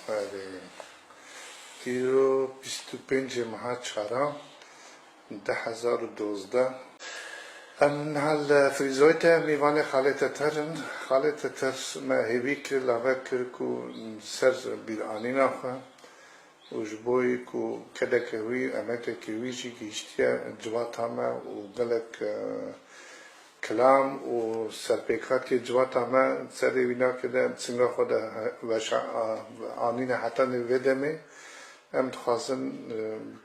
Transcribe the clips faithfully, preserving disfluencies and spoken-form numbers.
Erê. Îro bîst û pêncê meha çaran du hezar û dozdeh. Em niha li Frîzoyê te mêvanê xalê Teter in. Xalê Teter me hêvî kir, lave kir ku ser bîranîna xwe û ji bo ku kedeke wî, emekeke wî jî gihîştiye civata me û gelek, e, kilam û serpêkhatiyê civata me serê wî nake de em singa xwe de he-, veşa-, a-, anîne heta nê vê demê. Em dixwazin, e,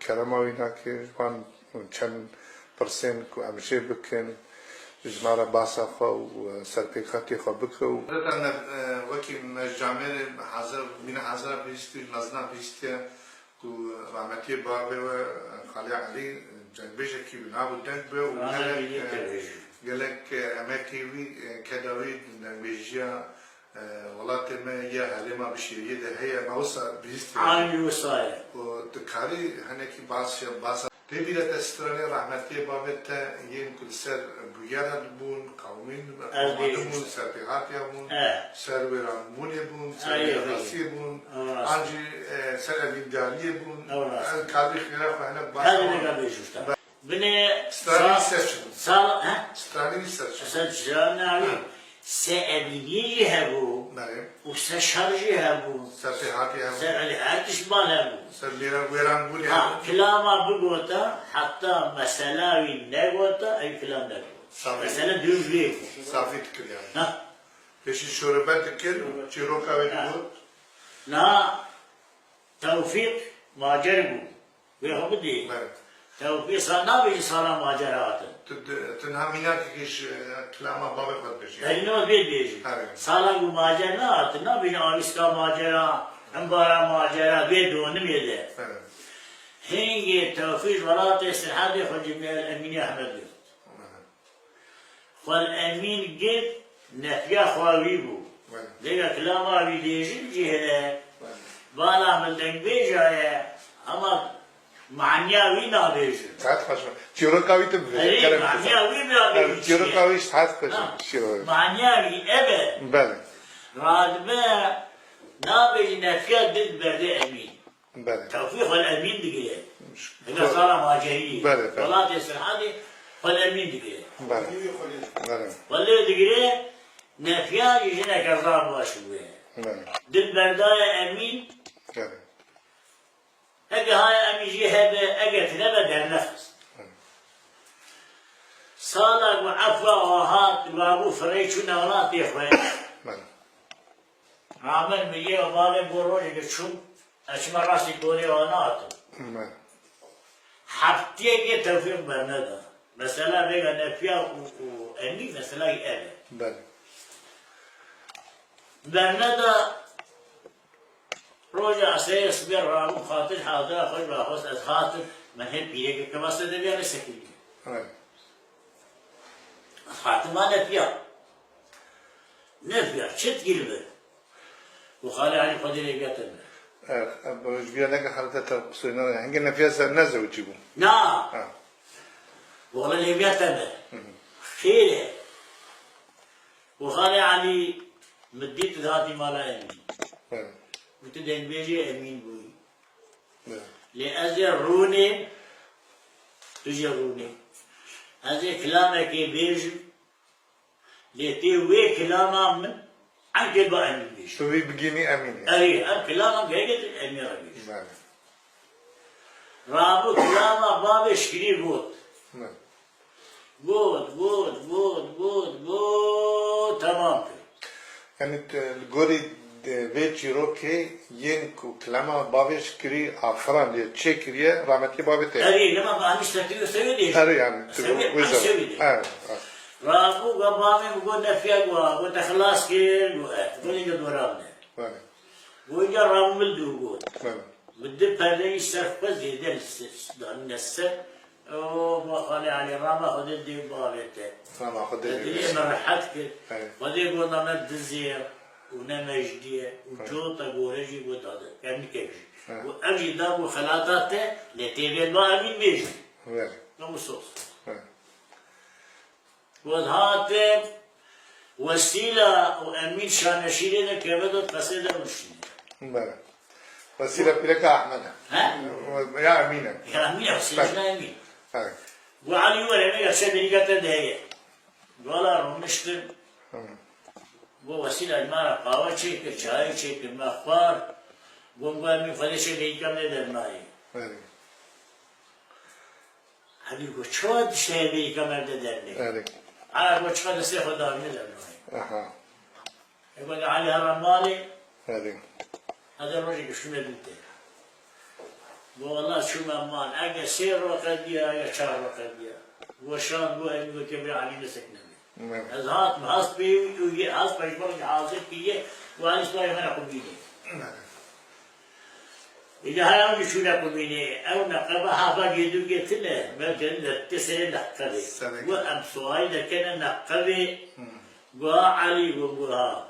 kerema wî nake ji van çend pirsên ku em jê bikin, ji me re basa xwe û, e, serpêkhatiyê xwe bike û Zaten, e, wekî me ji camêrê hazir, mîna hazira bihîstî, mezina bihîstiye ku rahmetiyê bavê we, e, Xalê Elî, cengbêjekî bi nav û deng be û Rahmetî gelek, e, gelek, e, emekê wî, e, keda wî dengbêjiya, e, welatê me ya herêma Bişêriyê de heye, me wisa bihîstiye. Aynî wisa ye. Û tu karî hinekî bas-, basa Tê bîra te stranê rahmetiyê bavê te yên ku li ser bûyera dibûn, qewmîn, qewma dibûn, serpêhatiya bûn, ser wêranbûnê bûn, ser wêrasiyê bûn, an jî, e, ser evîndariyê bûn. Ew rast e. Karî xêra xwe hinek baş. Her ne bêjû te. Binê stranî ser çi bûn? Sal, he? Stranî ser çi? Ser çi? Navî. Se evîniyê jî hebû û se şer jî hebû. Serpêhatî hebû. Ser, elî, her tişt mal hebû. Ser wêra-, wêranbûnê hebû. Kilama bigota, heta mesela wî negota, ew kilam negota. Safî. Mesela dûr vê bû. Safî dikir yani. Ha. Pêşî şorebet dikir, çîroka wê digot. Na, Tewfîq macer bû. Wê xwe bidî. Belê. Tewfîq sa-, nabêjî sala macer hatin. Tu di-, tu niha mînakekî ji, e, kilama bavê xwe dibêjî. Belê, niha vê dibêjî. Belê. Sala ku macer nehatin, nabêjî avîska macera, embara macera, vê donimê de. Belê. Hingê Tewfîq welatê Sirhedê xwe ji Emînê Ehmed girt. Belê. Xwel Emîn girt, nefiya xwe wî bû. Belê. Dêga kilama wî dêjin jî hene. Belê. Bala min dengbêja ye, ama maniya wî nabêjin. Saet xweş be. Çîroka wî tu bibêje, Erê, kerem maniya wî nabêjin. Çîroka wî saet xweş be. Ha. Çîroka wî. Maniya wî ev e. Belê. Radibe nabêjin nefiya dil berde Emîn. Belê. Tewfîq xwe li Emîn digire. Hina sala maceriyê. Belê, belê. Welatê Sirhedê xwe li Emîn digire. Belê. Belê. Xwe lê digire, nefiya jî jineke zaf baş bûye. Belê. Dil berdaye Emîn. Belê. Eke haya Emîn jî hebe, eke tine be dernexist. Belê. Sala ku efwa wa hat, wa bû firey çûne welatê xwe. Belê. Ramin bi yê bavê bo rojekê çûm, ez çima rastî korê wan hatim. Me. Heftiyekê Tewfîq berneda. Mesela vêga nefiya û, û Emîn, mesela ev e. Belê. Berneda roja eseyê sibê rabû xatir hadira xwe ji xwest ez hatim. Me hê pîrekê kevase de biyane sekiniye. Evet. Hatima nefiya. Nefiya, çi dikî li vir? Û Xalê Elî Xwedê lêviya te be. E, e, ji bîra neke xalê te te qisûrî nade. Hingê nefiya ser ne zewicî bû? Na. Ha. Wala lêviya te be. Hı hı. Xêr e. Û Xalê Elî min dît tu dihatî mala Emîn. Evet. Û tu dengbêjê Emîn bûyî. Evet. Lê ez ê rûnê, tu jî rûnê. Ez ê kilamekê bêjim. Lê tê wê kilama min enkê ba Emîn bêjim. Tu vî bigînî Emînê. Erê, ev kilama gerek Emîn re bêjim. Belê. Rabû kilama bavê şikirî got. Belê. Got, got, got, got, got, temam kir. Yanî tu li gorî de vê çîrokê yên ku kilama bavê şikirî afirandiye, çêkiriye, rahmetî bavê te. Erê, lema bi anî ştekî de sewê dê. Erê, yanî tu sewê, wê anî zer-, sewê dê. Evet, evet. Rabû ga bavê min got nefiya got, got te xilas kir, got e, got ê dora min e. Belê. Got îca rabû min dû got. Belê. Bi du perdeyî ser xwe zêde li ser, danîne ser. O, ba Xalê Elî, rama Xwedê dê bavê te. Rama Xwedê dê bavê te. Dilê min rehet kir. Evet. Xwedê got ne dizê ye û ne mecdî ye û cota gore jî got dade. Em nikek jî. Evet. Û ev jî da bû xelata te, lê tê vê ba Emîn bêjî. Evet. Ne bu sos. Evet. Wextê hate Wesîla û Emîn şaneşîrê de keve do qesê de rûşîne. Belê. Wesîle pîreka Ehmed e. He? Ya Emîn e. Ya Emîn e, Wesîle jina Emîn. Evet. Got Elî were, me gerçe Amerîka te de heye. Got wela rûniştim. Hı. Got Wesîle ji me re qawe çêkir, çayê çêkir, me xwar. Got, got Emîn Xwedê çê Amerîka me dernayê. Evet. Elî got, çawa dişteye bêyî kamer de dernê? Erê. Ela got, çiqa destê xwe dawî nedernayê. Aha. E got, Elî here malê. Erê. Hede rojê giştime bîn tê. Got, wela çûme mal. Ege sê roqe diya, ege çar roqe diya. Got, şan got, Elî got, kevê Elî nesekneme. Evet. Ez hatim, hast pê û, û ye, hast pejmar hazir kiriye, û Elî sipayê me re xwe bînê. Evet. Îca heya wî çûne qumînê, ew neqeba hava gêdû gê tune, belkî de tê serê neqebê. Serê Got, em suwayî dekene neqebê, Hmm. Got, ha Elî, got, got, ha.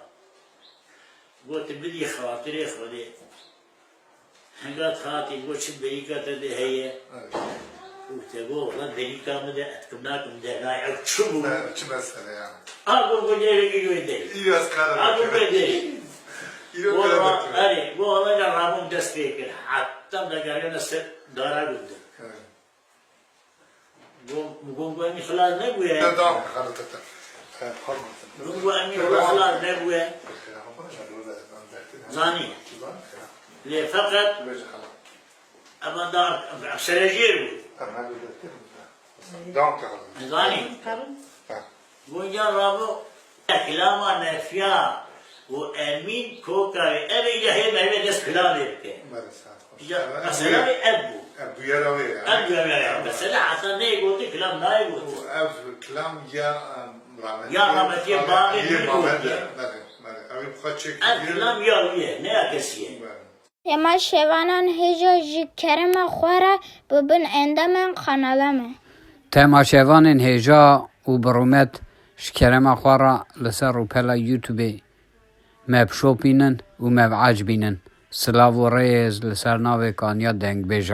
Got, tu bidî xatirê Xwedê. Hinga hatî, got, çi berîka te de heye? Evet. Û te got, wela berîka min de, ez kim nakim de, nayê, ew çi bû? Evet, çi mesele ya? A, got, got, gerek îro derî. Îro ez karar A, got, nakim. Got derî. Îro Got, karar ra-, nakim. Erê, got, wela rabûm dest pê kir. Heta me gergene ser dara gunde. Evet. Got, got, got, em ê xilas nebûye. Ne, devam, xalat te. Evet, pardon. Got, got, em ê wela xilas nebûye. Zanî. Zanî. Lê feqet Bêje xalat. Ema da, em serejêr bû. Em her du destê Devam ke xalat. Zanî. Ha. Guncan rabû kilama Nefiya û Emîn Kokarê. Ev ê ya hê merivê dest kilamê bike. Bere, sağ ol. Ya, Evet, mesela ev bû. Ev bûyera wê ya. Ev bûyera ya. Evet. Mesela heta neyê gotî, kilam nayê gotî. Û ev kilam ya, em, rahmetî Ya rahmetî Salih babê Elî min Mamed gotiye. e. Bere, bere. Ev ê bi xwe çêkiriye. Ev kilam ya wî ye, ne ya kesî ye. Bere. Temaşevanan hêja ji kerema xwe re bibin endamên kanala me. Temaşevanên hêja û bi rûmet ji kerema xwe re li ser rûpela YouTubeê me bişopînin û me biecibînin. Silav û rêz li ser navê Kanya Dengbêja.